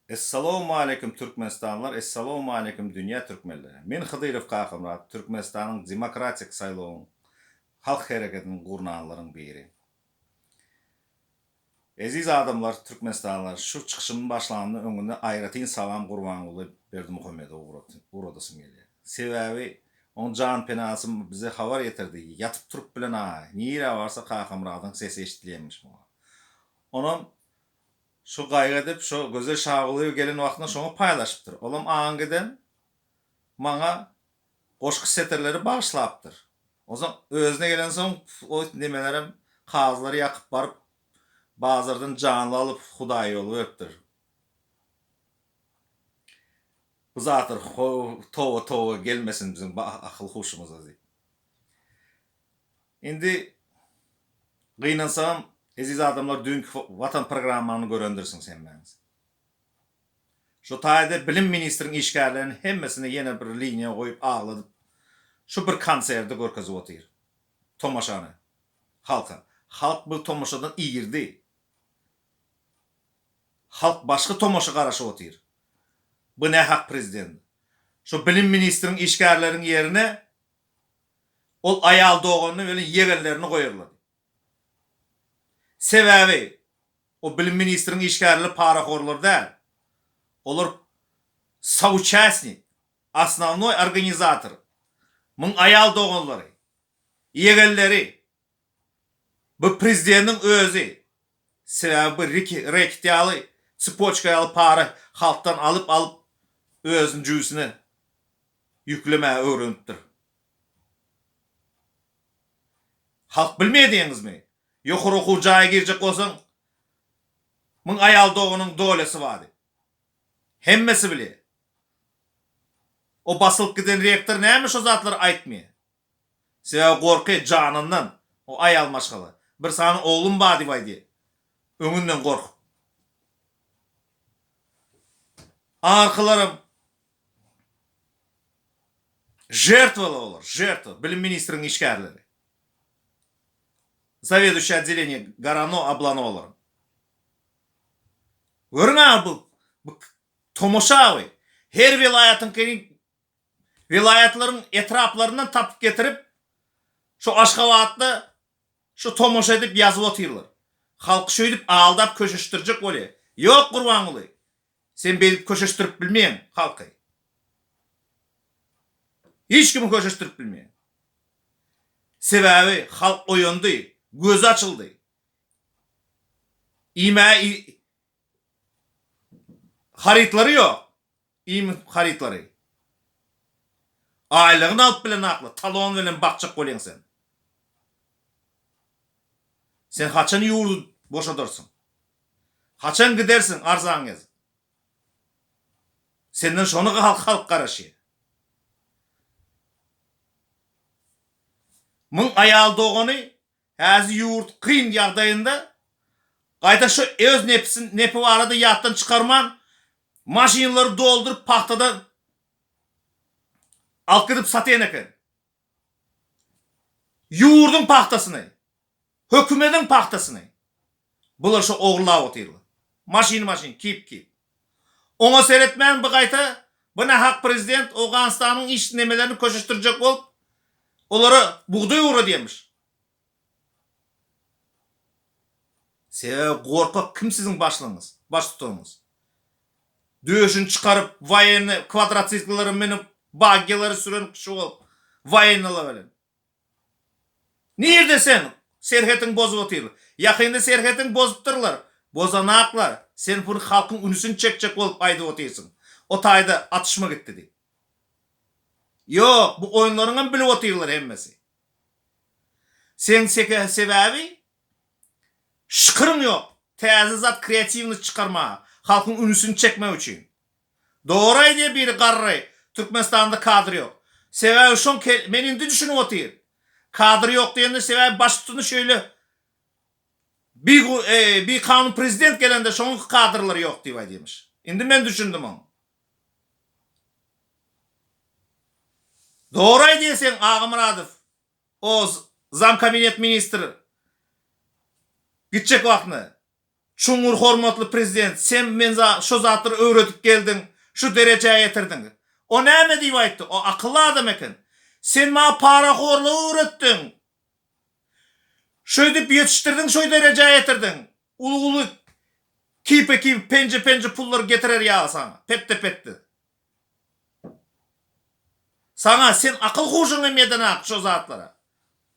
Essalawmaleýkim Türkmenistanlylar Essalawmaleýkim dünýä türkmenleri. Men Hydyrow Kakamyrat Türkmenistanyň demokratik saýlawyň halk hereketiniň gurnanlaryň biri. Eziz adamlar Türkmenistanlylar şu çykyşymyň başlanyndan öňünde aýratyn salam Gurbanguly Berdimuhamedowa ugradasym gelýär. Sebäbi oň jan penasy bize habar ýetirdi ýatyp turup bilen a nirä barsa Kakamyradyň sesi eşidilýänmiş muňa. Onam Şu gaýgy edip şo Gözel Şagulyýewa gelen wagtynda şoňa paýlaşypdyr. Olam aň giden maňa goşgy setirleri bagyşlapdyr. Onsoň özüne gelensoň o nemelerem kagyzlary ýakyp baryp bazardan janly alyp Hudaýa ýol beripdir. Bu zatlar toba toba gelmesin biziň akyl huşumyza diýip. Indi gynansagam eziz adamlar düýnki Watan programmany görendirsiňiz hemmäňiz. Şo taýda bilim ministriň işgärlerini hemmesini ýene bir liniýa goýup agladyp şu bir konserdi görkezip otyr. Tomaşany. Halka. Halk bu tomaşadan irdi. Halk başga tomaşa garaşyp otyr. Bu nähak prezident. Şo bilim ministriň işgärleriň ýerine Ol aýal doganyny welin ýegenlerini goýarlady. Sebäbi, o bilim ministriň işgärleri parahorlar däl. Olar souçastnik, osnownoý organizator, muň aýal doganlary, ýegenleri, bu prezidentiň özi. Sebäbi bu reket ýaly, tsepoçka ýaly para halkdan alyp-alyp özüniň jübüsine ýüklemäge öwrenipdir. Halk bilmeýär diýeňizmi? Ýokary okuw jaýa girjek bolsaň, muň aýal doganyň dolýasy bar diýip. Hemmesi bilýär. O basylyp giden rektor näme şo zatlary aýtmaýar? Sebäbi gorky janyndan, o aýal maşgala. Bir sany oglum bar diýip aýdýar. Öňünden gorkup. Arkylaram Žertwaly olar, žertwa, bilim ministriň işgärleri. Zaweduşiý otdeleniýe Garano Ablanowalaryň. Görüň-ä bu, bu tomaşa bu. Her welaýatyňkyny welaýatlaryň etraplaryndan tapyp getirip, şu Aşgabatda şu tomaşa edip ýazyp otyrlar. Halky şeýdip aldap köşeşdirjek bolýar. Ýok Gurbanguly, Sen beýdip köşeşdirip bilmeýäň halky. Hiç kimi köşeşdirip bilmeýäň. Sebäbi halk oýandy, gözi açyldy. Iýmäge harytlary ýok. Iým harytlary. Aýlygyny alyp bilenakla, talon bilen bakjak bolýaň sen. Sen haçan ýurdy boşadarsyň? Haçan gidersiň arzaňy ýazyp? Senden şony halk halk garaşýar. Muň aýal dogany häzir ýurt kyn ýagdaýynda gaýta şu öz nepisin nepi barada ýatdan çykarman maşynlary dolduryp pagtadan alyp gidip satýan eken. Ýurduň pagtasyny. Hökümediň pagtasyny bular şo ogurlap otyrlar. Maşyn maşyn kip kip. Oňa seretmän bu gaýta bu nahak prezident Owganystanyň iş nemelerini köşeşdirjek bolup olara bugdaý ugradýarmyş. Sebäbi gorkak kim siziň başlygyňyz, baştutanyňyz. Döşüni çykaryp waýenny kwadrosikllara münüp baggileri süren kişi bolup waýennylar bilen. Nirde sen? Serhetiňi bozup otyrlar. Ýakynda serhetiňi bozupdyrlar. Bozanaklar. Sen buny halkyň ünsüni çekjek bolup aýdyp otyrsyň. O taýda atyşma gitdi diýip. Ýok, bu oýunlaryňam bilip otyrlar hemmesi. Seň seke sebäbi şykyryň ýok. Täze zat kreatiwnyý çykarmaga, halkyň ünsüni çekmek üçin. Dogry aýdýar biri garry Türkmenistanda kadr ýok. Sebäbi şoň kel men indi düşünip otyryn. Kadr ýok diýende sebäbi baştutany şeýle bi bikanun prezident gelende şoň kadrlary ýok diýip aýdýarmyş. Indi men düşündim oň. Dogry aýdýar seň Agamyradow o zam kabinet ministr gitjek wagtyna. Çuňňur hormatly prezident, sen men şo zatlary öwredip geldiň, şu derejä ýetirdiň. O näme diýip aýtdy? O akylly adam eken. Sen maňa parahorlygy öwretdiň. Şöýdüp ýetişdirdiň, şo derejä ýetirdiň. Uly-uly kipe-kipe, penje-penje pullar getirer ýaly saňa, petde-petde. Saňa, sen akyl-huşuň hem ýedenak şo zatlara.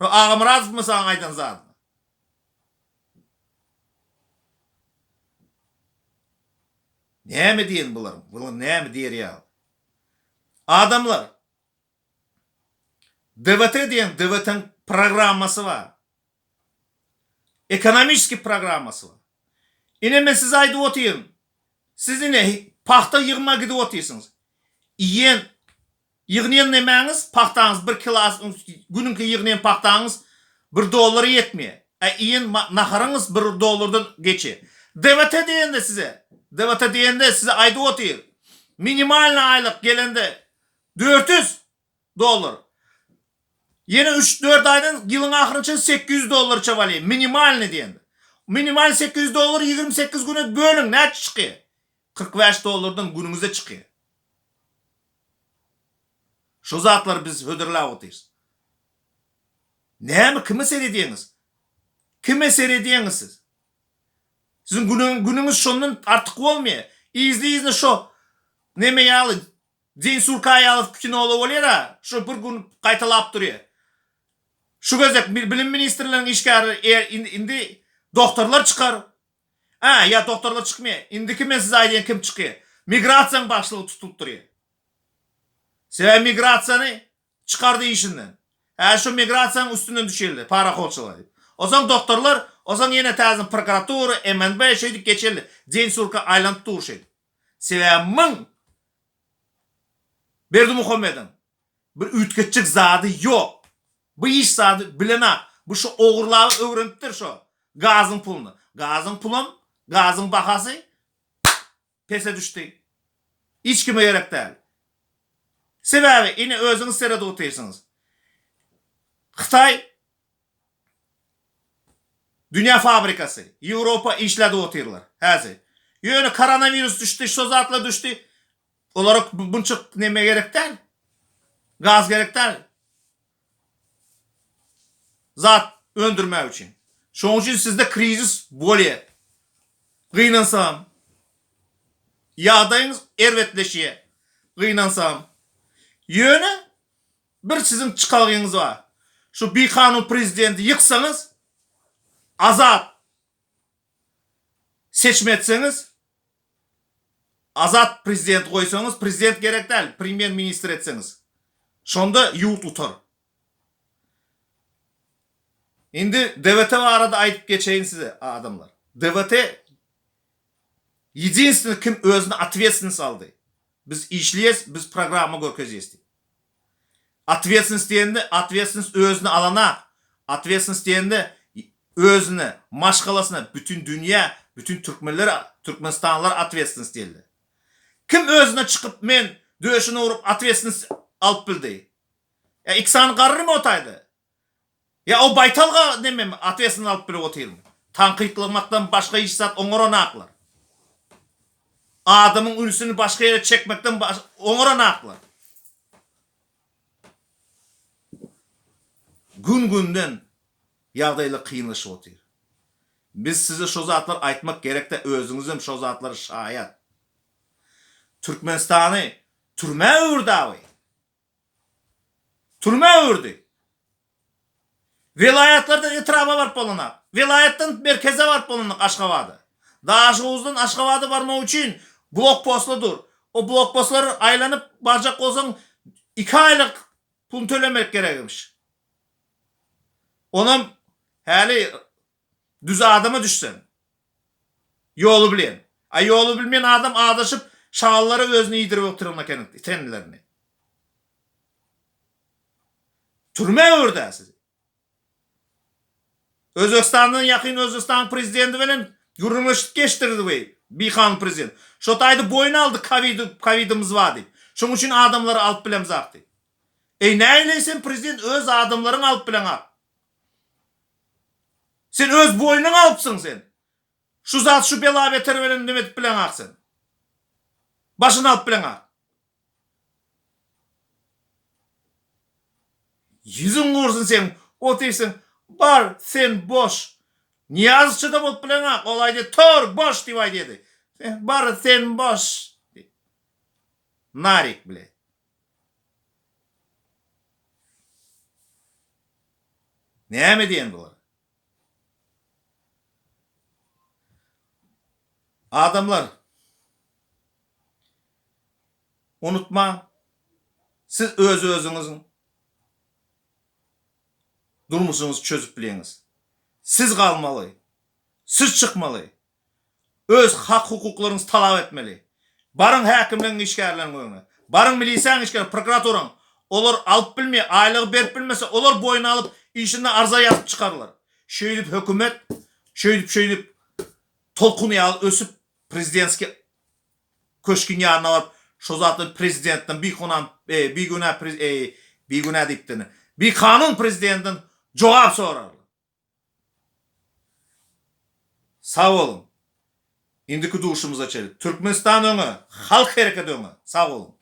Şo Agamyradowmy saňa aýdan zadyny? Näme diýen bular? Bular näme diýer ýaly? Adamlar, DWT diýen DWT-niň programmasy bar. Ekonomiçeskiý programmasy bar. Ine men size aýdyp otyryn. Siz ine pagta ýygyma gidip otyrsyňyz. Iýen Ýygnaýan nemäňiz, pagtaňyz bir kilas, günüňki ýygnaýan pagtaňyz bir dollara ýetmeýär. Ä iýen naharyňyz bir dollardan geçýär. DWT diýende size, DWT diýende size aýdyp otyr. Minimalnyý aýlyk gelende 400 dollar. Ýene üç-dört aýdan ýylyň ahyryna çenli 800 dollarça bolýar. Minimalnyý diýende. Minimal 800 dollary 28 güne bölüň, näçe çykýar? 45 dollardan günüňize çykýar. Şu zatlary biz hödürläp otyrys. Näme kime seredýäňiz? Kime seredýäňiz siz? Siziň günüň günüňiz şondan artyk bolmaýar. Yzly-yzyna şo neme ýaly Deň surka ýaly kinolar bolýar-a, şo bir gün gaýtalap durýar. Şu gezek bilim ministrliginiň işgärleri e, indi doktorlar çykar. Hä, ýa doktorlar çykmaýar. Indiki men size aýdaýyn kim çykýar. Migrasiýaň başlygy tutulyp durýar. Sebäbi migrasiýany çykardy işinden. Hä, şu migrasiýaň üstünden düşeli, parahorçylar diýip. Onsoň doktorlar, onsoň ýene täzeden prokuratura, MNB şeýdip geçeli. Deň surka aýlanyp dur şeýdip. Sebäbi myň Berdimuhamediň bir üýtgetjek zady ýok. Bu iş zady bilenak. Bu şu ogurlagy öwrenipdir şo gazyň puluny. Gazyň pulam, gazyň bahasy pese düşdi. Hiç kime gerek däl. Sebäbi ine özüňiz seredip otyrsyňyz. Hytaý Dünýä fabrikasy. Ýewropa işledip otyrlar. Häzir. Ýöne koronawirus düşdi, şo zatlar düşdi. Olara bunça neme gerek däl. Gaz gerek däl. Zat öndürmek üçin. Şonuň üçin sizde krizis bolýar. Gynansam. Ýagdaýyňyz erbetleşýär. Gynansam. Ýöne Bir siziň çykalgyňyz bar. Şu bikanun prezidenti ýyksaňyz, azat seçim etseňiz, azat prezident goýsaňyz, prezident gerek däl, premýer ministr etseňiz. Şonda ýurt utar. Indi DWT barada aýdyp geçeýin size adamlar. DWT ýedinstwnyý kim özüne otwetstwennost aldy. Biz işleýäs, biz programma görkezýäs diýip. Otwetstwennost diýende, otwetstwennost özüne alanak. Otwetstwennost diýende özüne, maşgalasyna, bütin dünýä, bütin türkmenler, türkmenistanlylar otwetstwennost diýildi. Kim özüne çykyp men döşüne urup otwetstwennost alyp bildi? Ýa iki sany garrymy o taýda? Ýa o baýtalga nememi otwetstwennost alyp bilip otyrmy? Tankytlamakdan başga hiç zat oňaranaklar. Adamyň ünsüni başga ýere çekmekden oňaranaklar. Gün-günden ýagdaýlar kynlaşyp otyr. Biz size şo zatlary aýtmak gerekdä özüňizem şo zatlara şaýat. Türkmenistany türmä öwürdi abi. Türmä öwürdi. Welaýatlardan etraba baryp bolanak. Welaýatdan merkeze baryp bolanak Aşgabada. Daşoguzdan Aşgabada barmak üçin blokpostlar dur. O blokpostlary aýlanyp barjak bolsaň iki aýlyk pul tölemek gerekmiş. Onam häli Düz adama düşseň. Ýoly bilen. A ýoly bilmeýän adam azaşyp şagallara özüni iýdirip oturan eken tenlerini. Türmä öwürdä sizi. Özbegistandan ýakyn Özbegistanyň prezidenti bilen gürrüňleşdik geçdirdi we bikanun prezident. Şo taýda boýun aldy kowidi kowidimiz bar diýip. Şoň üçin adamlary alyp bilemzak diýip. Eý näileý sen prezident öz adamlaryňy alyp bileňak. Sen öz boýnuňa alypsyň sen. Şu zat şu bela beter bilen neme edip bileňak sen. Başyny alyp bileňak. Ýüzüň gursun seň, otyrsyň, bar sen boş. Nyýazçyda bolup bileňak, ol aýdýar, tor boş diýip aýdýardy. Bar sen boş. Narik bile. Näme diýen bular? Adamlar unutmaň siz öz özüňiziň durmuşyňyzy çözüp bilýäňiz. Siz galmaly. Siz çykmaly. Öz hak hukuklaryňyzy talap etmeli. Baryň häkimligiň işgärleriniň öňüne. Baryň milisiýanyň işgärleriniň, prokuraturanyň. Olar alyp bilmeýär, aýlygy berip bilmese, olar boýuna alyp, işinde arza ýazyp çykarlar. Şeýdip hökümet, şeýdip şeýdip tolkun ýaly ösüp prezidentskiý köşgüň ýanyna baryp, şo zatdan prezidentden bikunan, bigünä, bigünä diýipdir, bikanun prezidentden jogap sorarlar. Sag boluň. Indiki duşumyza çenli. Türkmenistan öňe, halk hereketi öňe. Sag boluň.